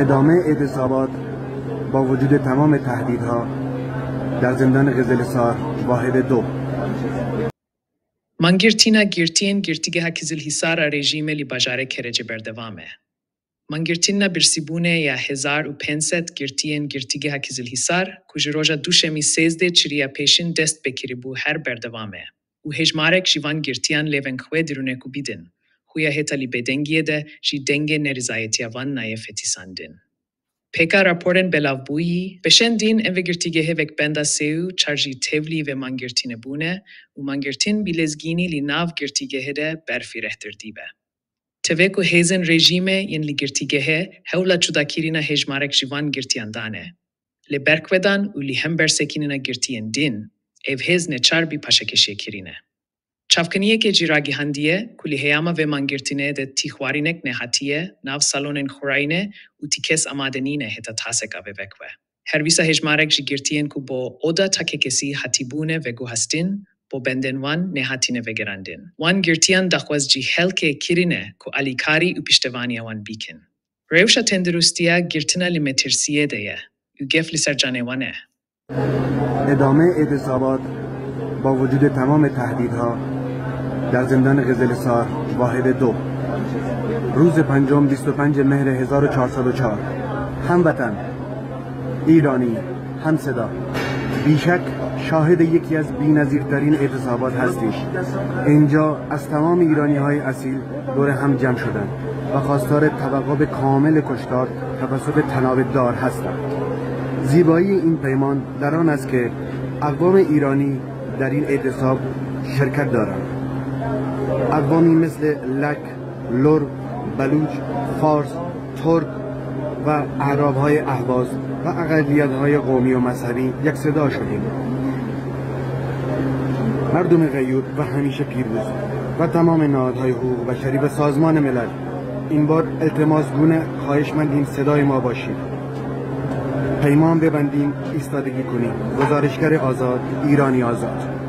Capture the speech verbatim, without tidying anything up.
ادامهٔ اعتصابات با وجود تمام تهدیدها در زندان قزل‌حصار واحد دو. Mangirtina girtiyên girtîgeha Kizilhîsar a rejîmê li bajarê Kerece berdewam e. Mangirtina birsîbûnê ya hezar û pênc sed girtiyên girtîgeha Kizilhîsar, ku ji roja Duşemî sêzdeh çiriya pêşîn dest pê kiribû, her berdewam e û hejmarek ji van girtiyan lêvên xwe dirûne ku bidin, xuya heta li bêdengiyê de jî dengê nerîzayetiya wan nayê fetisandin. Pêka raporên belavbûyî, beşên din ên vê girtîgehê wek benda sê û çar jî tevlî vê mangirtînê bûne û mangirtîn bi lezgînî li nav girtîgehê de berfirehtir dîbe. Tevê ku hêzên rejîmê yên li girtîgehê hewla cudakirina hejmarek ji van girtiyan dane, lê berxwedan û li hember sekinîna girtiyên din, ev hêz neçar bî paşekêşiyê kirîne. Çavkaniyekê jî ragihandiye ku li heyama vê mangirtînê de tî xwarînek nehatiye nav salonên xurayînê û tî kes amade nîne heta taseka vê vekve. Her wisa hejmarek ji girtiyên ku bo oda takekesî hatîbûne veguhastin, bo bendên wan nehatine vegerandin. Wan girtiyan daxwaz ji xelkê kirine ku alîkarî û piştevaniya wan bikin. Rewşa tendirustiya girtina li metirsiyê de ye û gef li ser canê wan e. ادامهٔ اعتصابات با وجود تمام تهدیدها در زندان قزل‌حصار واحد دو. روز پنجم، بیست و پنج مهر هزار و چهارصد و چهار. هموطن، ایرانی، همصدا، بیشک شاهد یکی از بی‌نظیرترین اعتصابات هستیم. اینجا از تمام ایرانی‌های اصیل دور هم جمع شدند و خواستار توقف کامل کشتار توسط تناب دار هستند. زیبایی این پیمان در آن است که اقوام ایرانی در این اعتصاب شرکت دارند. اقوامی مثل لک، لر، بلوچ، فارس، ترک و اعراب‌های اهواز و اقلیت‌های قومی و مذهبی یک صدا شدیم. مردم غیور و همیشه پیروز و تمام نهادهای حقوق بشری و سازمان ملل، این بار التماس گونه خواهش مندیم صدای ما باشید. پیمان ببندیم، ایستادگی کنیم. گزارشگر آزاد، ایرانی آزاد.